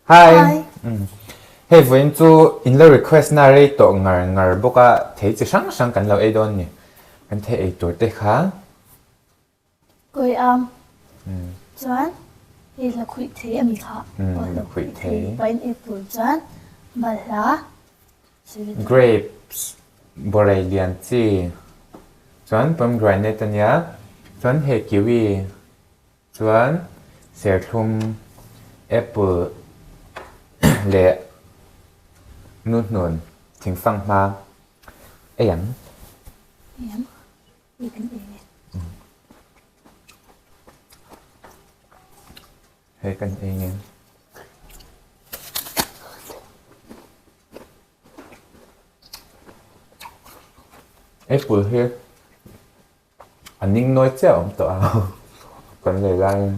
Hi. Hei vawiin chu in lo request na rei tawh ngar ngar bawk a, thei chi hrang hrang kan lo ei dawn ni. Kan thei ei tur te kha. Kawi am. Chuan hei la khuih thei a mi kha. La khuih thei. Pineapple chuan balhla. Grapes bawrei lian chi. Chuan pomegranate a nia. Chuan hei kiwi. Chuan serthlum, apple leh nuhnun thingfang hma ei ang. Ei ang. Ei kan ei nge. Hei kan ei nge. Apple hi A ning nawi chiah a awm tawh a, kan lei laiin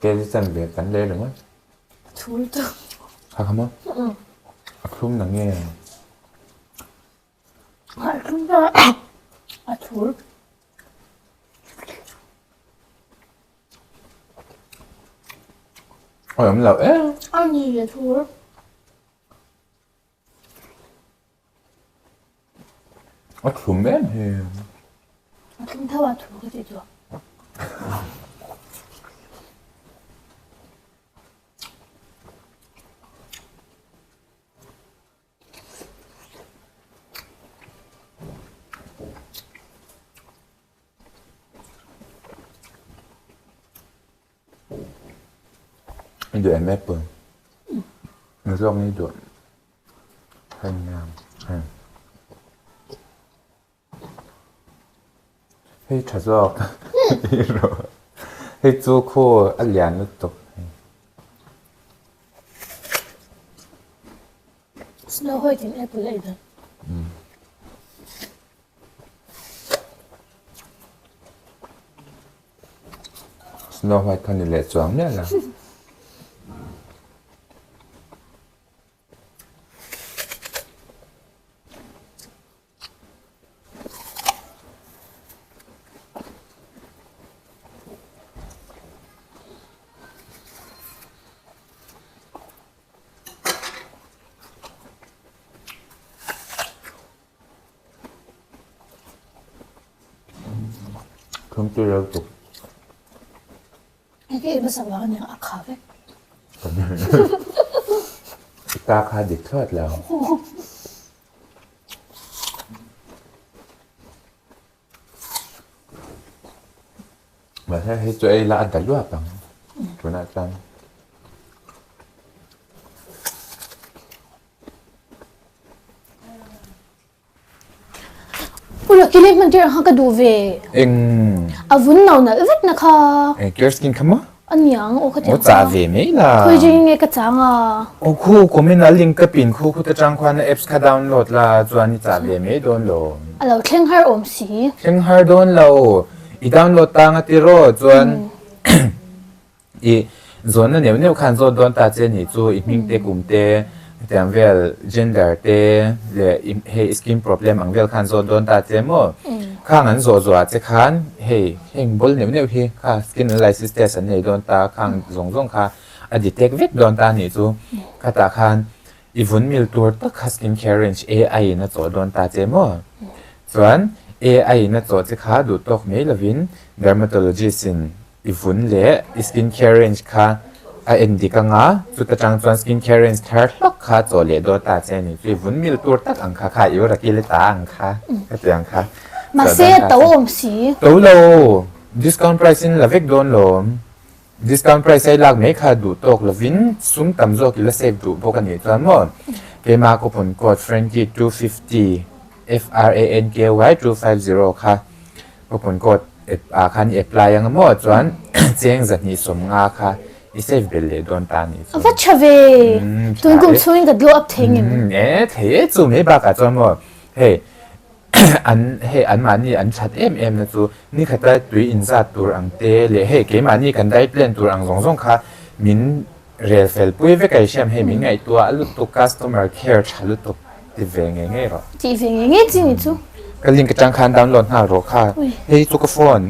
kg chanve kan lei ringawt. A thul chu. Kha kha maw? A thlum na nge? A thlum na a thul. A awm loh em. A ni a thul. A thlum em hi. A thlum tho a thu ka tih chu. I duh em apple? Ni zawk nge i duh? Hei nia hei. Hei tha zawk i rawh. Hei chu khu a lian lutuk. Snow white in apple a ei dan. Snow White kha ni leh chuang miah lo. Thumtui reuh tuk. Hei hi hmasa vang ania a kha vek. I ta kha dik thlawt lo. Mahse hei chu ei la a da luap ang tunah chuan. U Lucky hman tir ang kha ka duh ve. Eng. A vun no nalh vek na kha. Eng clear skin kha maw? A niang aw kha tiang kha. Aw chah ve mai la. Khawi jing nge ka chang a. Aw khu comment a link ka pin khu khu te tang khuan a apps kha download la chuan i chah ve mai dawn lo. A lo thleng har awm si. Thleng har dawn lo. I download tang a tiraw chuan I zawnna neuh neuh khan zawt dawn ta che nih chu i hming te kum te hetiang vel gender te leh i hei i skin problem ang vel khan zawt dawn ta che maw? Khang an zawh zawh ah che khan hei heng ball neuh neuh hi kha skin analysis test an nei dawn ta khang zawng zawng kha a detect vek dawn ta nih chu khatah khan i vun mil tur tak kha skin care range AI in a chawh dawn ta che maw? Chuan AI in a chawh che kha duh tawk mai lovin dermatologist in I vun leh i skin care range kha a en dik anga, chuta tang chuan skin care range thar hlawk kha chaw leh dawn ta che a ni. Chu i vun mil tur tak ang kha kha i ura kil ta ang kha hetiang kha Mahse a to awm si. To lo, discount price in la vek dawn lawm. Discount price a i lak mai kha duh tawk lovin sum tam zawk i la save duh bawk a nih chuan maw keima coupon code Franky 250 F-R-A-N-K-Y 250 kha Coupon code ah khan i apply anga maw chuan cheng 250 kha i save belh leh dawn ta anih chu. A va tha ve! Tun kum chhungin ka glow up thei ngem? E thei e chu mai bakah chuan maw hei an hei anmahni an that em em na chu ni khata tui inzat tur ang te leh hei keimahni kan diet plan tur ang zawng zawng kha min rel fel pui vek a i hriam hei min ngaihtuah lutuk customer care tha lutuk ti ve ngei ngei rawh. Ti ve ngei ngei chi ni chu. Ka link atang khan download nghal rawh kha. Hei chu ka phone.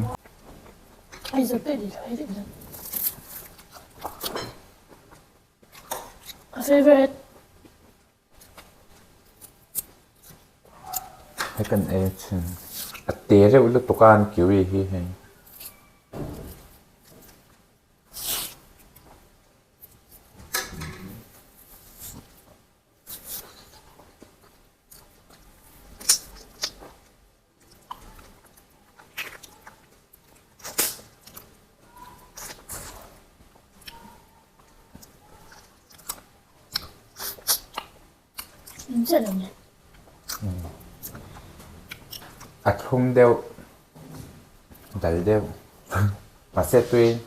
Ai zo pe di lo hei. Ka favorite. Hei kan ei thin. A te reuh lutuk a an kiwi hi hei. A thlum deuh, dal deuh, mahse tui.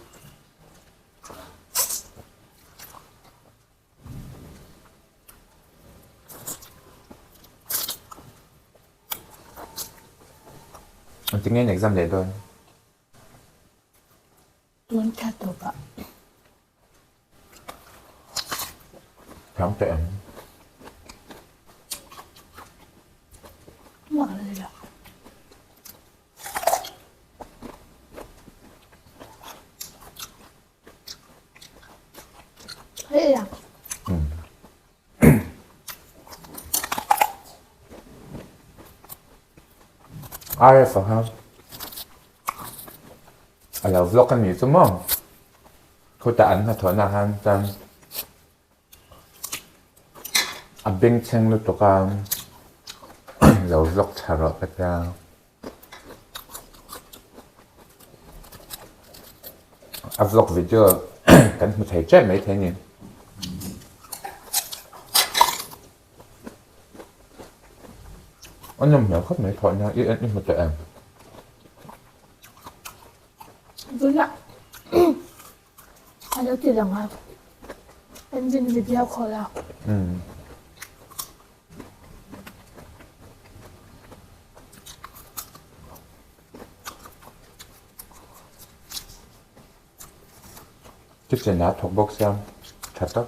Engtin nge in exam leh dawn? Tun thla tawp ah. Thiam teh em? Mak la ni lo. Hei a. RF a kha a lo vlog a nih chu maw khutah an hnathawhna ah khan chuan a bengchheng lutuk a lo vlog tha rawh ka tia. A vlog video kan hmu thei tep mai thei a ni. A nawm hmel khawp mai thawh nia i en i hmu teh em? Tunah a lo ti lang a engine video call a. Kitchen ah thawk bawk sia tha tak.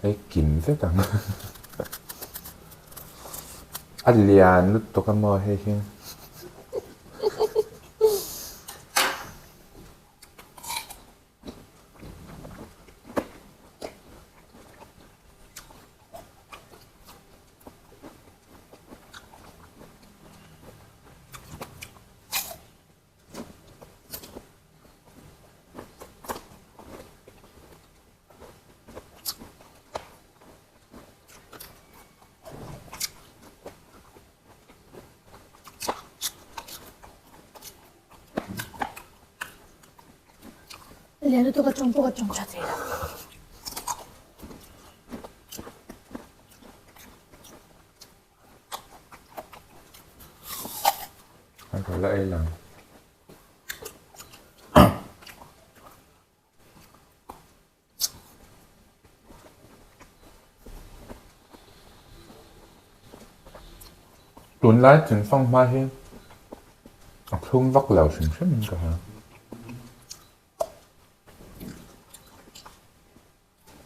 Hei kim vek ang a lian lutuk a maw hei hi. Lian lutuk a tawng pawh ka tawng tha thei lo. An rawn la ei lang. Tunlai thingfang hma hi a thlum vak lo hrim hrim in ka hria.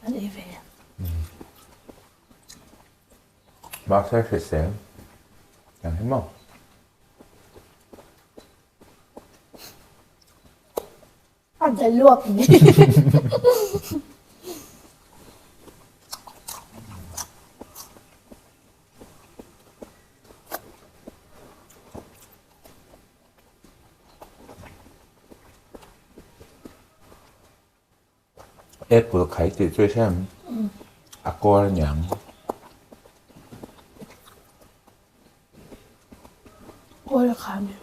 An ei ve. Mahse hrisel ang hi maw. A dal luak ni. Apple khai tih chu i hre em? A kawl aniang. Kawl a kha mi.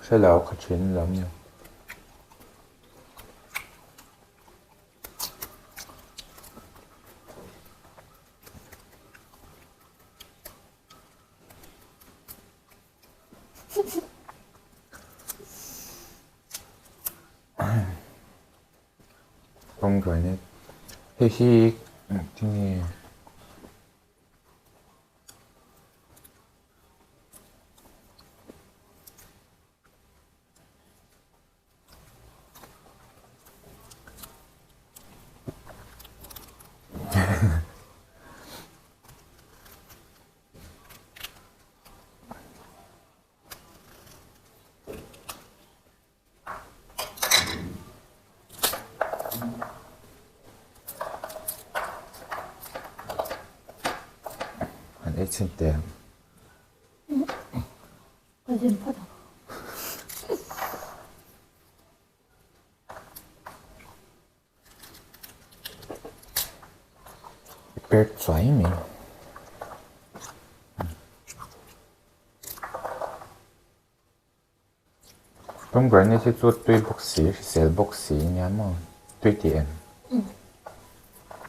Hre lo kha thin lam ni. Pomegranate hei hi tinge Ei chhin teh ang. Ka zin phawt ang. I per chuai mai. Pomegranate hi chu tui bawk si, hrisel bawk si nia maw? Tui tih em?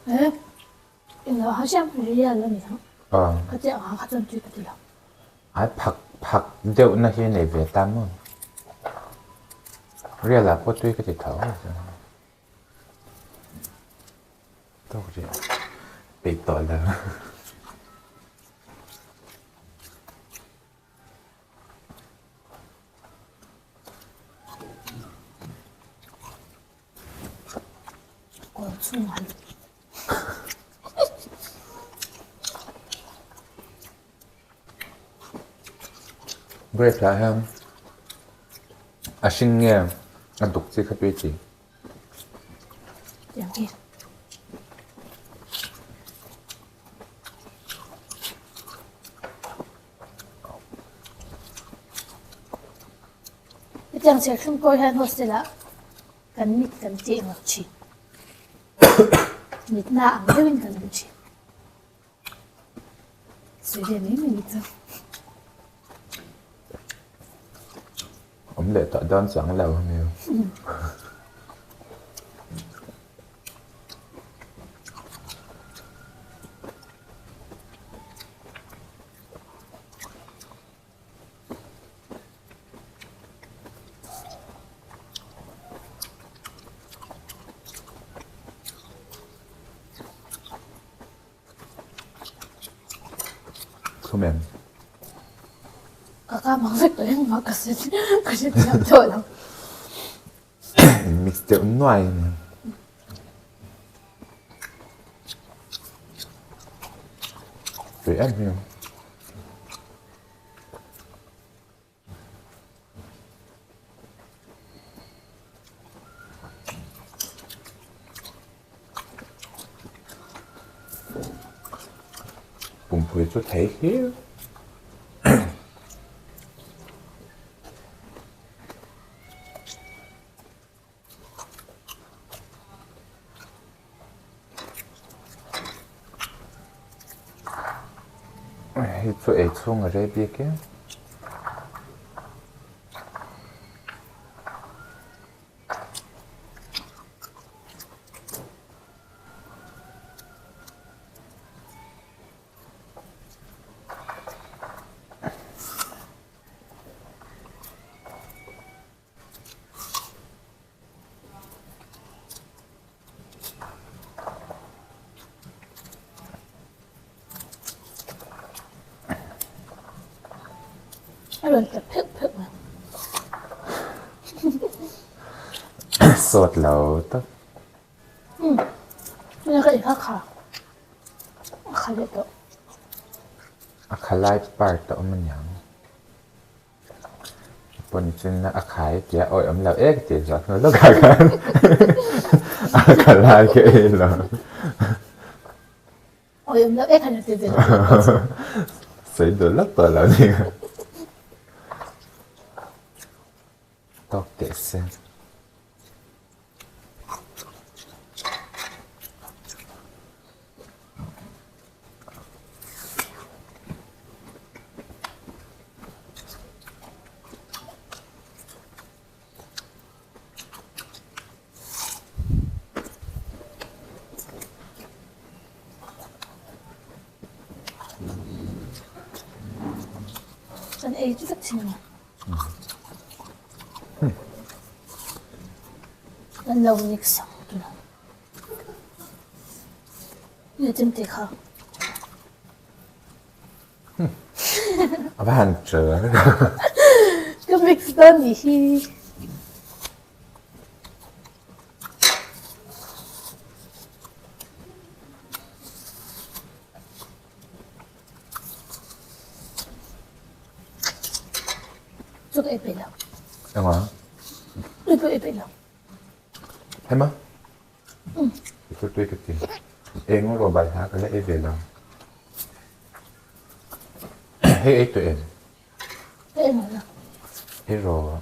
He, englo ha hriam real a ni ang. Ka chiah ang kha chuan tui ka ti lo. Ai phak phak deuh na hi nei ve ta maw? Real ah pawh tui ka ti tho. Tawk rih peih tawh lo. Grape lah hian a hring nge a duk chi kha tui chi. Hetiang serthlum pawh hian hostel ah kan mit kan tih ngawt thin. Mitna ang deuhin kan awm thin. Sawi ve mai mai ni chu. Awm leh tawh dawn chuang lo aniu. Thum em? Ka ka mang vek tawh engmah ka hrethiam tawh lo. In mix deuh nuai a ni. Tui em em. Pumpui chu thei hlir. Hei chu ei chhung a rei bik em. A rawn tla pheuh pheuh a. Sawt lo tak. Umm. Ka ei kha kha. A kha leh tawh. A kha lai part a awm aniang. Pawn chin a khai tia awi awm lo ek tih zawh hnu lawk ah khan a kha lai ka ei lo. Awi awm lo ek han ti ve lo. Sawi duh lawk tawh lo ni. Tawk teh se. Kan ei chu vek thin a. Kan lo mix ang tuna. Nge chemte kha. A va han ṭel. Ka mix dawn nih hi. Chu ka ei peih lo. Engah? Tui pawh ei peih lo. Hema? Chu tui ka ti. Eng rawh balhla ka la ei ve lo. Hei ei tawh em? Ei ngai lo. Ei rawh.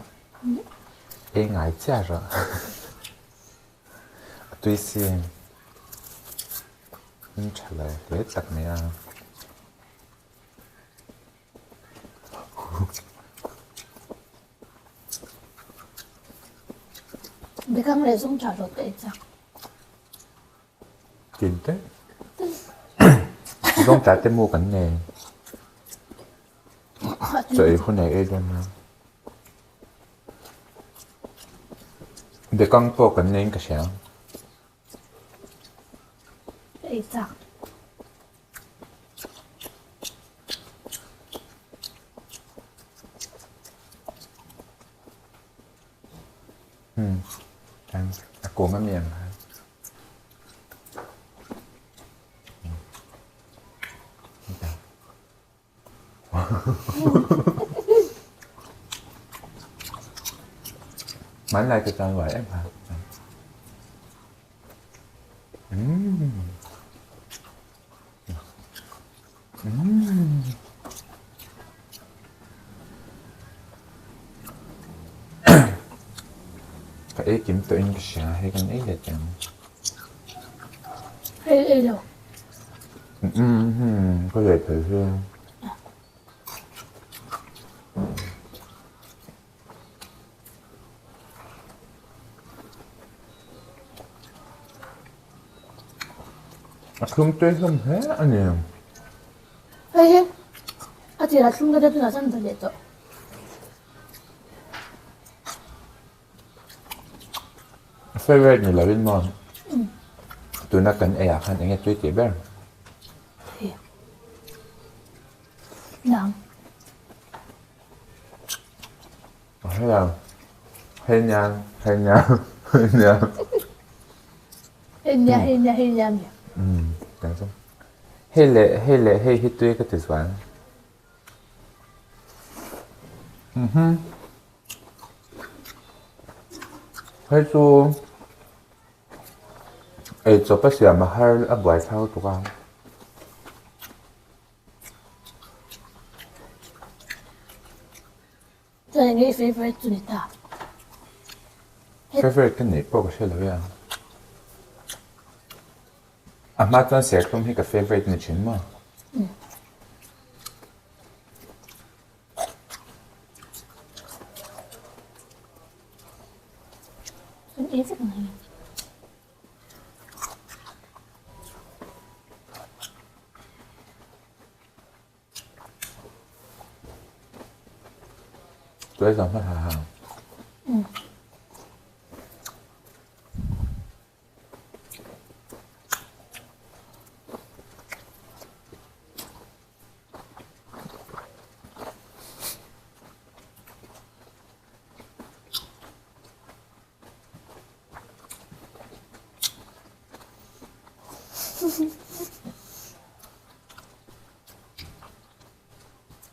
Ei ngai chiah rawh. A tui si. Hming tha lo hle tak mai a. Bekang leh zung tha rawt ka ei chak. Tin te. Zawng tla te mu kan nei. Chaw ei hun ei ei dawn nia. Bekang pawh kan nei in ka hria. Ka ei chak. A kawm a mi ang kha. Hmanlai te chuan uar em kha. Ka ei kim tawh in ka hria hei kan ei leh teh ang. Hei ei lo. Ka leh thei hi. A thlum tui hlawm hle a ni. Hei hi a tirah thlum ka tia tunah chuan va leh tawh. Favorite ni lovin maw tuna kan ei ah khan enge tui tih ber? Hei nang. Hei ang hei nia hei nia hei nia. Hei nia hei nia hei nia mi. Hei leh hei leh hei hi tui ka ti zual. Hei chu ei chawp a siam a har a buai thau tuk a. Chuan enge i favourite chu ni ta? Favourite ka neih pawh ka hre lo e a. A hma chuan serthlum hi ka favourite ni thin maw? Kan ei vek mai. Tuai zang hmasa ha.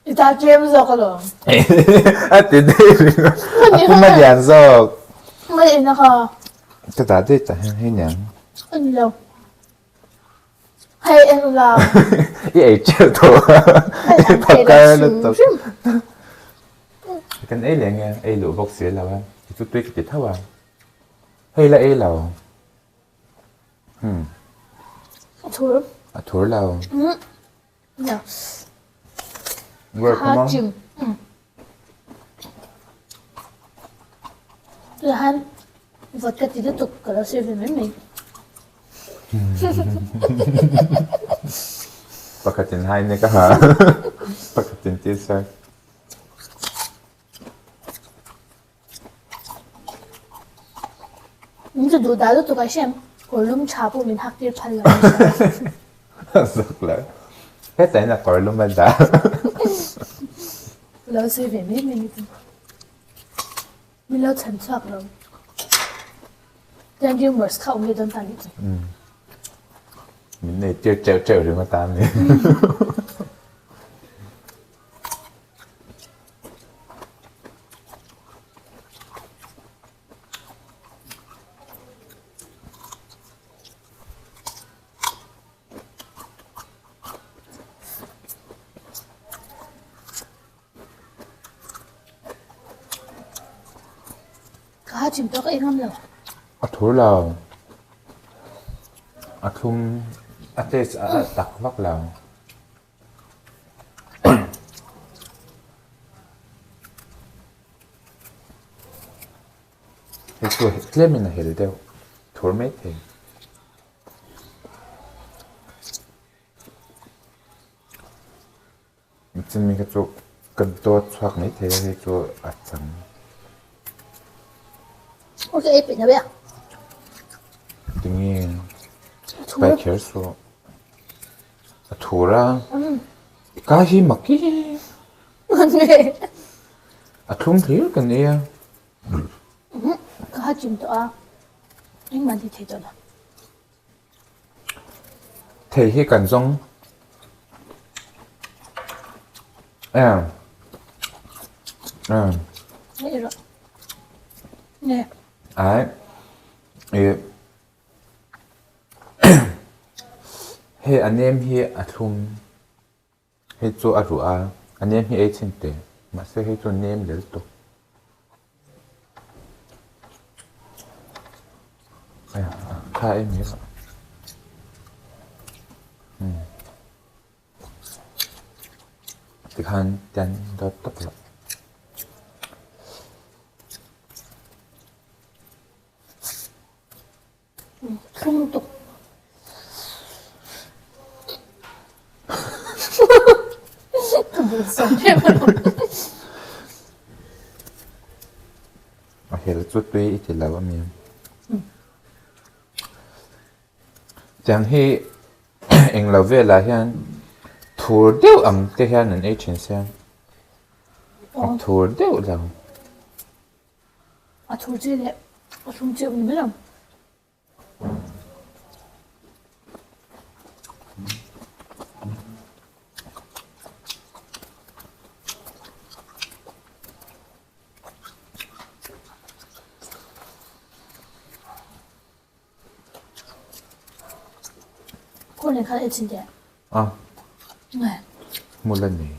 I ta tlem zawk alawm. A ti daih ringawt. A pum a lian zawk. Ngai ina kha. Ka dah daih tah hian hei niang. A ni lo. Hei en ula. I ei teuh tawh a. I phakar lutuk. Kan ei leh nge ei luh bawk si lo a. I chu tui ka ti tho a. Hei la ei lo. A thur. A thur lo. No. Work Ha mong. chim. Tuhan vawt ka ti lutuk ka lo sawi ve mai mai. Pakhatin hai ne ka ha. Pakhatin t-shirt. Min chu duh dah lutuk a hrem kawr lum tha pawh min hak tir phal lo. Zuk lo. Heta in a kawr lum a dah. Lo sawi ve mai mai ni chu. Min lo chhan chhuak lo. Chuan rumors kha awm leh dawn ta nih chu. Min nei tir teuh teuh ringawt a ni. Ka chim tawh ka ei ngam lo. A thur lo. A thlum a taste a tak vak lo. Hei chu tlem in a hel deuh thur mai thei. Chumi kha chu ka dawt chhuak mai thei a hei chu a chang. Ok ei peih lo e. Tinge pai kher suh. A thur a. Ka hi mak i. A thlum hlir kan ei a. Ka ha chim tawh a. Engmah ti thei tawh lo. Thei hi kan zawng em em ai ih hei a nem hi a thlum hei chu a ruh a a nem hi ei chhin teh mahse hei chu nem lel tawp. Kha em hi umm tikhan tian dawt tawp loh. Thlum tuk. A hel chu tui i ti lo a mi. Tiang hi englo velah hian thur deuh ang te hian an ei thin sia. A thur deuh lo. A thur chi leh a thlum chi awm ni mai lo. Khaw nen khan ei chhin teh. A. Hmul a nei.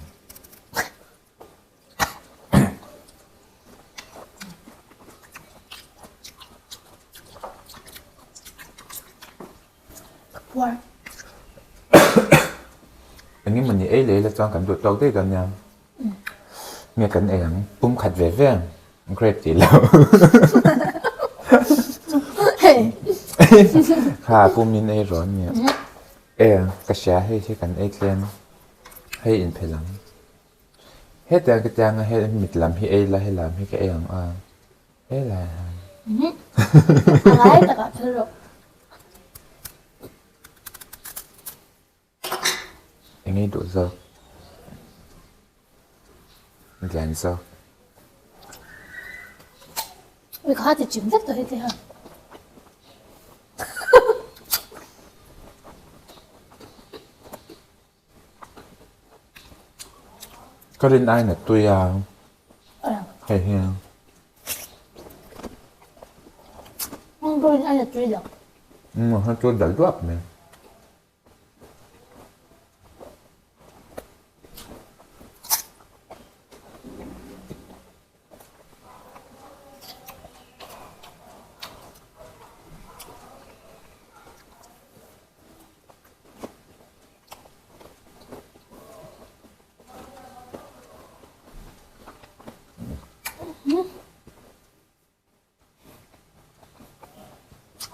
Puar. Eng emawni ei leh ila chuan kan duh tawk daih dawn nia. Nge kan ei ang pum khat ve ve ang grape tih lo. Kha pum in ei rawh ania. E ka hria hei hi kan ei tlem hei inphelh ang. Hetiang ka tiang a hei mit lam hi ei la helam hi ka ei ang a helai ah hian. A ngai takah phel rawh. Eng ei duh zawk? Lian zawk. Ui kha ti chim vek tawh heti ha. Ka rin aiin a tui a, hei hi. Ka rin aiin a tui lo. Umm a tui dal duap mai.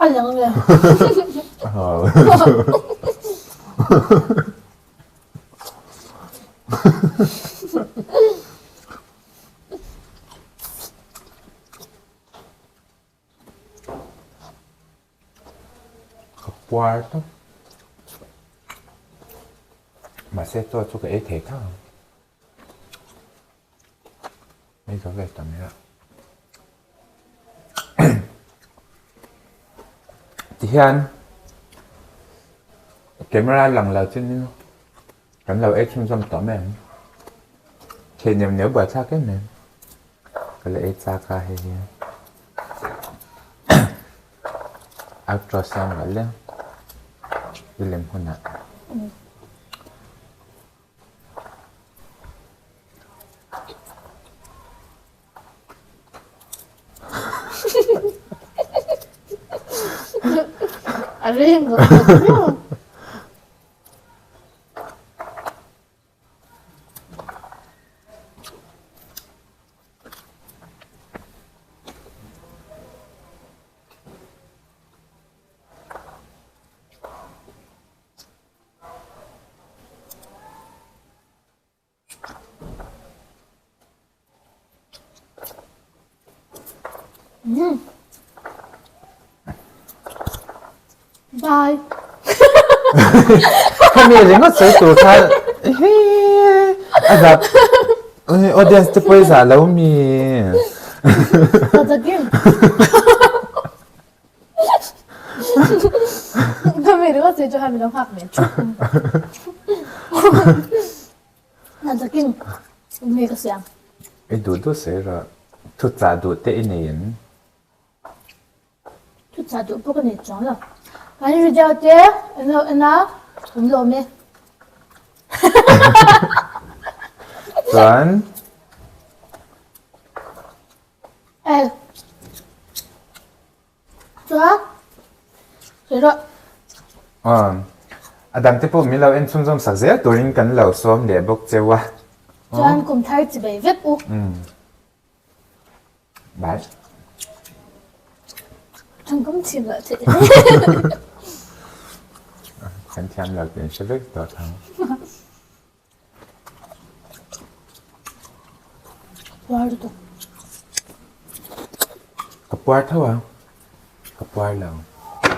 A lang le. Ka puar tawp. Mahse chaw chu ka ei thei thak ang. Ei zo ve ta mai a. Tihian camera lang lo chuanin kan lo ei chhunzawm tawh mai ang. Thei neuh neuh buaithlak em em. Ka la ei chak a hei hi. Outro siam rawh le. I lem hunah. A ring ka ka Bye. Khami ringawt sawi tur khan a zap audience te pawh i zah lo mi. Ka takin. Khami ringawt sawi chu khan min lo nghak ve thup. Na takin nge ka siam. I duh duh sawi rawh. Thu chah duh te i nei em? Thu chah duh pawh ka nei chuang lo. Kan video te an lo en a, kan lawm e. Chuan. Eh. Chuan sawi rawh. Aw, a dang te pawh min lo en chhunzawm sak zel turin kan lo sawm leh bawk cheu a. Chuan kum thar chi bei vek u. Bye. Thang kum chim loh che. Kan thiam lo tih an hre vek tawh thang. Puar lutuk. Ka puar tho a, ka puar lo.